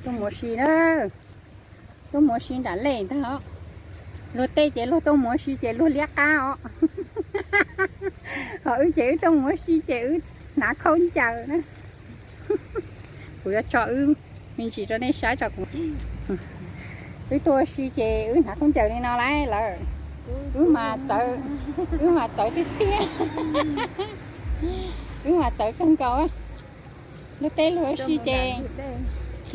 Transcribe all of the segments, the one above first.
Tuaj mus ua si na, tuaj mus ua si nram lej ntag os. Luag tej ces luag tuaj mus ua si ces luag liab qab os. Ho wb ces wb tuaj mus ua si ces wb hnav khaub ncaws na. Kuv yuav tso wb me ntsis rau nej saib tso kuv. Wb tuaj ua si ces wb hnav khaub ncaws li no lauj lawm. Wb mas txawv, wb mas txawv tiag tiag. Wb mas txawv kawg nkaus. Luag tej luag ua si ces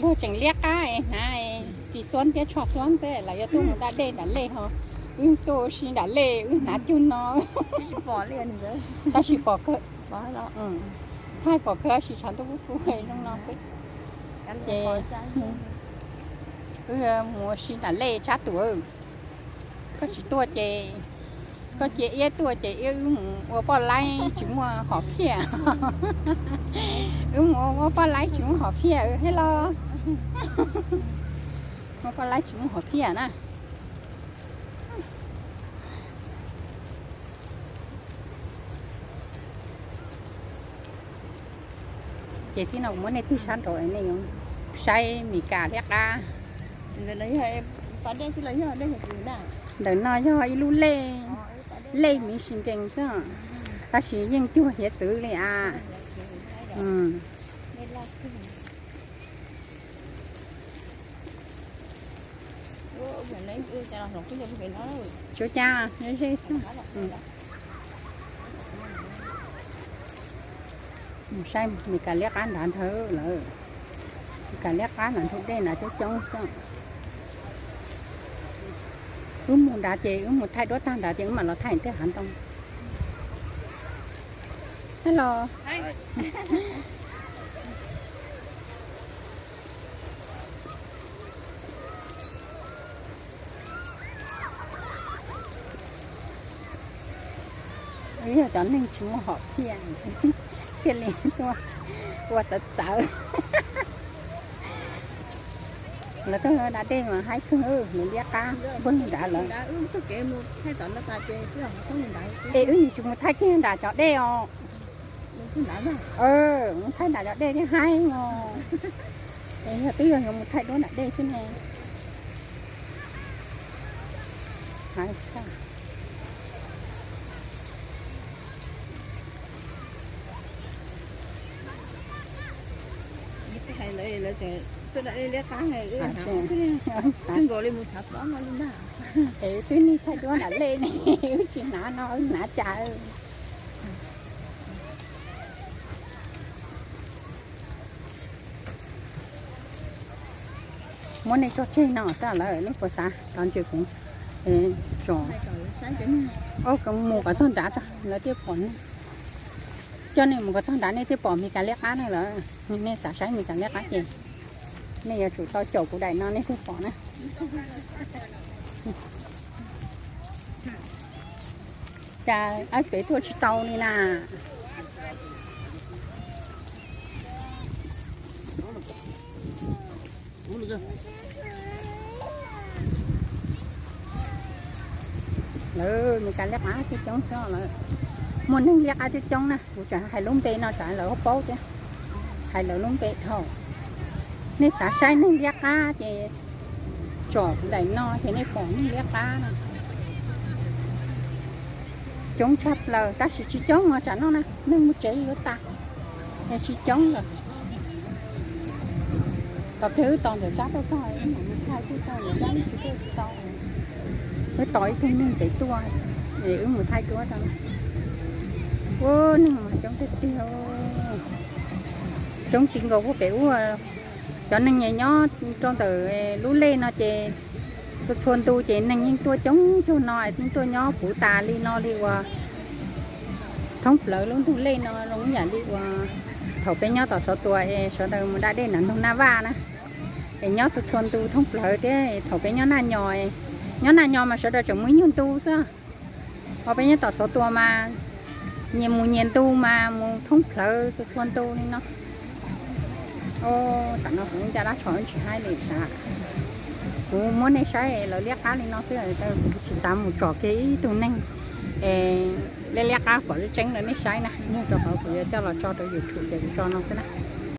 luag tseem liab qab es hnav ris xuab thiab tsho xuab xwb, lawv yuav tuaj mus da dej nram lej ho wb tuaj ua si nram lej wb hnav cuag no. Tab sis pom kawg, thaij pom kawg sis tshav ntuj kub kub zoo no xwb. Ces wb mus ua si nram lej Tsab Tuam. Koj tsis tuaj ces, koj cia iab tuaj ces iab wb mus ua poj laib tsis muaj hom phiaj. Wb mus ua poj laib tsis muaj hom phiaj thiab los. Ua poj laib tsis muaj hom phiaj na. Ces tib no kuv muab nej tig sab nraud nej saib Mes Kas liab qab. Ntawm no yog ib lub lej, lej Michigan xwb, tab sis yeej cuag hiav txwv li as. Tsuav cas ze ze xwb. Mus saib Mes Kas liab qab nrad ntag lawm. Mes Kas liab qab nrad ntug dej nrad coob coob xwb. Wb mus nrad ces wb mus thaij duab tag nrad ces wb mam los thaij tej hav ntoo. Hello. Yog cov neeg tsis muaj hom phiaj thiaj li tuaj ua txawv txawv. Lawv tuaj da dej mas haib kawg, lawv liab qab npuag nrad lawm. Es wb yeej tsis mus thaij kiag nram cov dej os. Mus thaij nram cov dej thiaj haib os. Es yog twb yog yuav mus thaij duab nram dej xwb ne. Es twb nig thaij duab nram lej ne, wb tsis hnav no wb hnav cas. Muab nej tso tseg no xwb lawm nej puas xav los ntsib kuv? Mus kom txog nrad lawv thiaj pom. Coj nej mus kom txog nrad nej thiaj pom Mes Kas liab qab na lawm. Nej xav saib Mes Kas liab qab ces nej yuav tsum tau caum kuv daim no nej thiaj pom na. Cas ab pem tuaj tsis tau li na. Lawv Mes Kas liab qab coob coob xwb lawm. Muaj neeg liab qab coob coob na, kuv tseem hais lub npe no tsam lawv paub thiab. Hais lawv lub npe dhau. Nej xav saib neeg liab qab ces tsom daim no ces nej pom neeg liab qab na. Coob tshaj plaws tab sis tsis coob os tsam no na, neeg mus tsev yuav tas, es tsis coob lawm. Tos pliag wb tos ntawm Tsab tuaj txog wb mam mus thaij, tuaj txog ntawm Tsab wb tsis tuaj tsis tau. Wb tos ib tug neeg pem tuaj es wb mus thaij duab rau. Ua neeg mas coob tiag tiag. Coob ti nkaus puag pem ub. Cov neeg nyob rau ntawm lub lej no ces txhua txhua ntu ces neeg yeej tuaj coob cuag no es yeej tuaj nyob puv tas li no li uas thoob plaws lub ntug lej no zoo ib yam li uas thaum peb nyob tom Xov Tuas es sawv daws mus da dej nram ntug Naj Vaj na. Es nyob txhua txhua ntu thoob plaws thiab thaum peb nyob Naj Nyo, nyob Naj Nyo mas sawv daws tseem mus ib nyuag ntu xwb. Ho peb nyob tom Xov Tuas mas nyias mus nyias ntu mas mus thoob plaws txhua txhua ntu li no. Tam no kuv ncaj dab tshov tsis haib li sav. Kuv muab nej saib lawv liab qab li no xwb, kuv tsis xav mus tsom kiag ib tug neeg liab liab qab pom tseeb tseeb rau nej saib na, yog rau qhov kuv yuav coj los tso rau YouTube ces kuv tso no xwb na.